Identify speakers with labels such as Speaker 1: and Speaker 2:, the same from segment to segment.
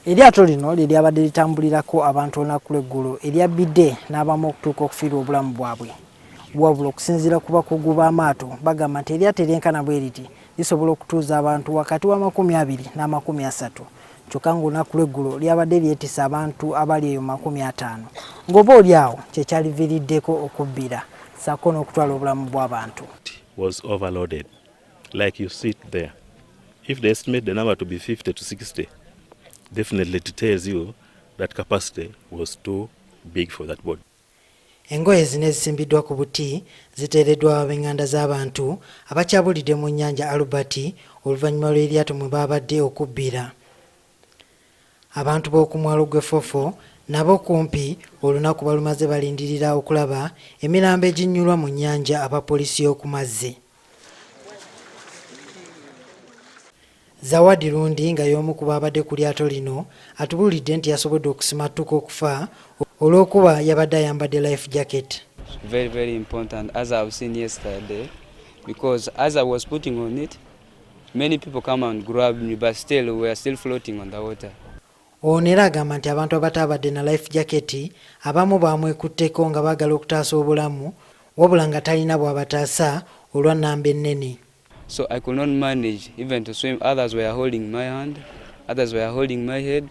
Speaker 1: Eryato lino lye lyabadde litambulirako abantu olunaku lw'eggulo eryabbidde n'abamu okutuuka okufiirwa obulamu bwabwe. Wabula okusinziira ku bakugu b'amaato bagamba nti eryato eryenkana bwe riti lisobola okutuuza abantu wakati w'amakumi 20 n'amakumi 30, kyokka ng'olunaku lw'eggulo lyabadde lyetisse abantu abali eyo 50, ng'oba oli awo kye kyaliviiriddeko okubbira ssaako n'okutwala obulamu bw'abantu.
Speaker 2: Was overloaded, like you see it there. If they estimate the number to be 50 to 60, definitely it tells you that capacity was too big for that boat.
Speaker 1: Engoye zino ezisimbiddwa ku buti ziteereddwa ab'eŋŋanda z'abantu abakyabulidde mu nnyanja Albert oluvannyuma lw'eryato mwe baabadde okubbira. Abantu b'oku mwalo gw'e Fofo nabo kumpi olunaku balumaze balindirira okulaba emirambo eginnyulwa mu nnyanja abapoliisi y'oku mazzi. Zawadi Lundi nga y'omu ku baabadde ku lyato lino atubuulidde nti yasobodde okusimattuka okufa olw'okuba yabadde ayambadde life jacket.
Speaker 3: Very, very important, as I've seen yesterday, because as I was putting on it, many people come and grab me, but still we are still floating on the water.
Speaker 1: Ono era agamba nti abantu abataabadde na life jacket abamu baamwekutteko nga baagala okutaasa obulamu, wabula nga talina bw'abataasa olwa nnamba ennene.
Speaker 3: So I could not manage even to swim. Others were holding my hand, others were holding my head,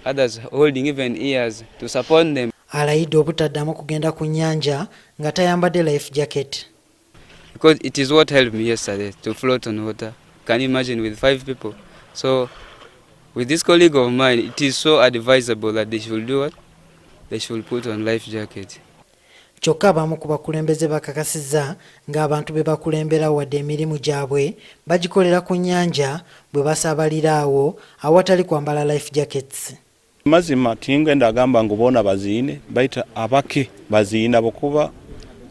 Speaker 3: others holding even ears to support them.
Speaker 1: Alayidde obutaddamu kugenda ku nnyanja nga tayambadde life jacket.
Speaker 3: Because it is what helped me yesterday to float on water. Can you imagine with five people? So with this colleague of mine, it is so advisable that they should do what? They should put on life jacket.
Speaker 1: Kyokka abamu ku bakulembeze bakakasizza ng'abantu be bakulembera wadde emirimu gyabwe bagikolera ku nnyanja bwe basaabalira awo awatali kwambala life jackets.
Speaker 4: Mazima tingenda agamba ngu boona baziine, baita abake baziina bokuba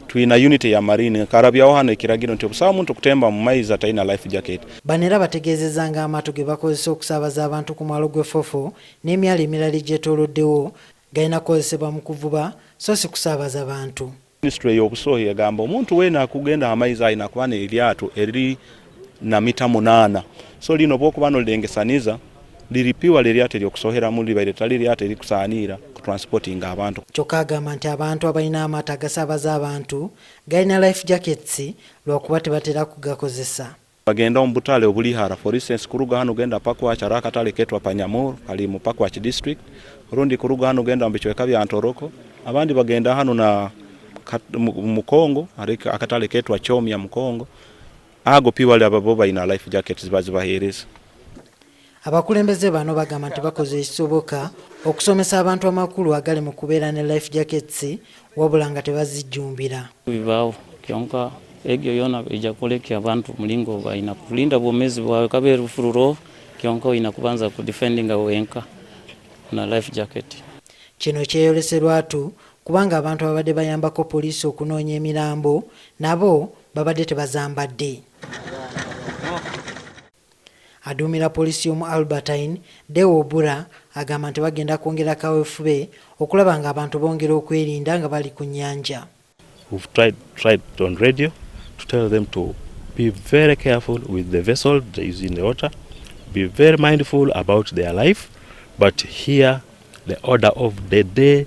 Speaker 4: twina unit ya marine karabyawo hano ekiragiro nti obusawa omuntu okutemba mu maizi atalina life jacket.
Speaker 1: Bano era bategeezezza ng'amaato ge bakozesa okusaabaza abantu ku mwalo gw'e Fofo n'emyalo emirala egyetooloddewo galina kukozesebwa mu kuvuba so si kusaabaza bantu.
Speaker 4: Ministry y'obusohi egamba omuntu weena akugenda amaizi alina kuba n'eryato eriri na mita 8, so lino bwokuba nolirengesaniza liripiwa leryato eryokusoheramu libaire tali lyato erikusaaniira ku transporting abantu.
Speaker 1: Kyokka agamba nti abantu abalina amaato agasaabaza abantu galina life jackets lwakuba tebatera kugakozesa.
Speaker 4: Bagenda omu butale obuli hara, for instance kuruga hano genda Pakwach, hariho akatale ketwa Panyamur kali mu Pakwach district, rundi kuruga hano genda mu bicweka bya Ntoroko, abandi bagenda hano na mu Congo hariho akatale ketwa Chomya mu Congo. Ago piwali ababo balina life jackets bazibaheereza.
Speaker 1: Abakulembeze bano bagamba nti bakoze ekisoboka okusomesa abantu amakulu agali mu kubeera ne life jackets, wabula nga tebazijjumbira.
Speaker 5: Bibaawo, kyonka egyo yona ija kulekya abantu mulingo balina kulinda bwomezi bwawe kabe rufururo, kyonka olina kubanza kudefendinga wenka na life jacket.
Speaker 1: Kino kyeyolese lwatu kubanga abantu ababadde bayambako poliisi okunoonya emirambo nabo babadde tebazambadde. Aduumira poliisi y'omu Albertine, Deo Obura, agamba nti bagenda kwongera kaweefube okulaba ng'abantu bongera okwerinda nga bali ku nnyanja.
Speaker 2: We've tried on radio to tell them to be very careful with the vessel they use in the water, be very mindful about their life, but here the order of the day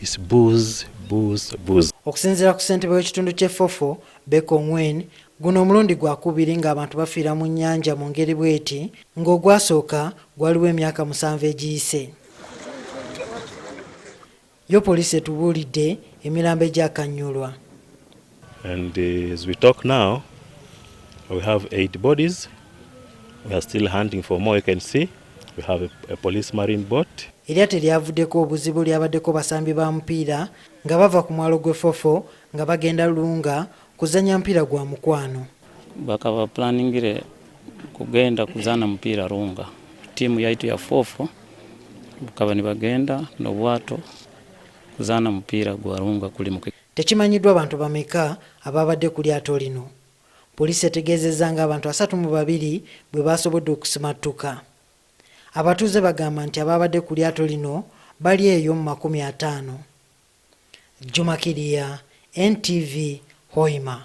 Speaker 2: is booze, booze, booze.
Speaker 1: Okusinziira ku ssentebe w'ekitundu ky'e Fofo, Beko Ngwen, guno omulundi gwakubiri ng'abantu bafiira mu nnyanja mu ngeri bw'eti, ng'ogwasooka gwaliwo emyaka 7 egiyise. Yo poliisi etubuulidde emirambo egyakanyulwa.
Speaker 2: And as we talk now, we have 8 bodies. We are still hunting for more. You can see we have a police marine boat.
Speaker 1: Eryato eryavuddeko obuzibu lyabaddeko basambi ba mupiira nga bava ku mwalo gw'e Fofo nga bagenda Lunga kuzannya mupiira gwa mukwano.
Speaker 5: Bakaba planingire kugenda kuzana mupiira Lunga. Tiimu yaitu ya Fofo bakaba nibagenda n'obwato kuzana mupiira gwa Lunga kuli mu
Speaker 1: Tekimanyiddwa bantu bameka ababadde ku lyato lino. Poliisi etegeezezza ng'abantu 32 bwe basobodde okusimattuka. Abatuuze bagamba nti ababadde ku lyato lino bali eyo mu 50. Juma Kiriya, NTV, Hoima.